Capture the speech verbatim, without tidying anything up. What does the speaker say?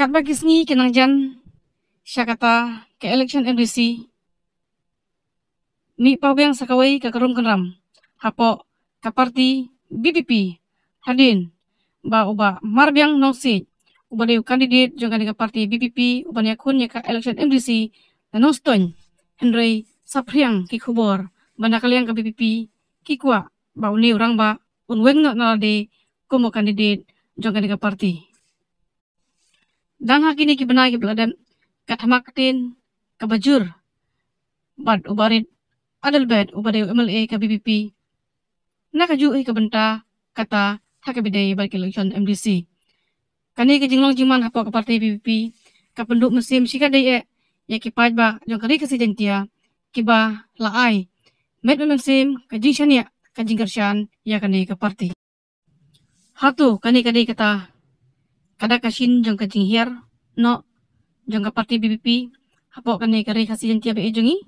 Katba ki sngi ki nang jan sha kata ka election M D C, mih paw biang sa kawei ka karum kynram hapoh ka party B P P, hadien ba u Bah Marbiang Nongsiej, uba dei u candidate jong kane ka party B P P, uban ïakhun ïa ka election M D C na Nongstoiñ, hynrei saphriang ki khubor ba na ka liang ka B P P ki kwah ba une u rangbah un weng noh na lade kum u candidate jong kane ka party. Dang ha kine ki bnai kiba la dep, ka thma ktien kaba jur bad u Bah Rit Adelbert, uba dei u M L A ka B P P, na kajuh hi ka bynta kata ha kaba ïadei bad ka election M D C. Kane ka jinglong jingman hapoh ka party B P P ka pynduh mynsiem shikatdei eh ïa ki paidbah jong ka Ri Khasi Jaiñtia kiba la ai met bad mynsiem, ka jingshaniah, ka jingkyrshan ïa kane ka party. Hato kane ka dei kata ka dak ka shin jong ka jinghiar noh jong ka party B P P hapoh kane ka Ri Khasi Jaiñtia ba ïeit jong ngi?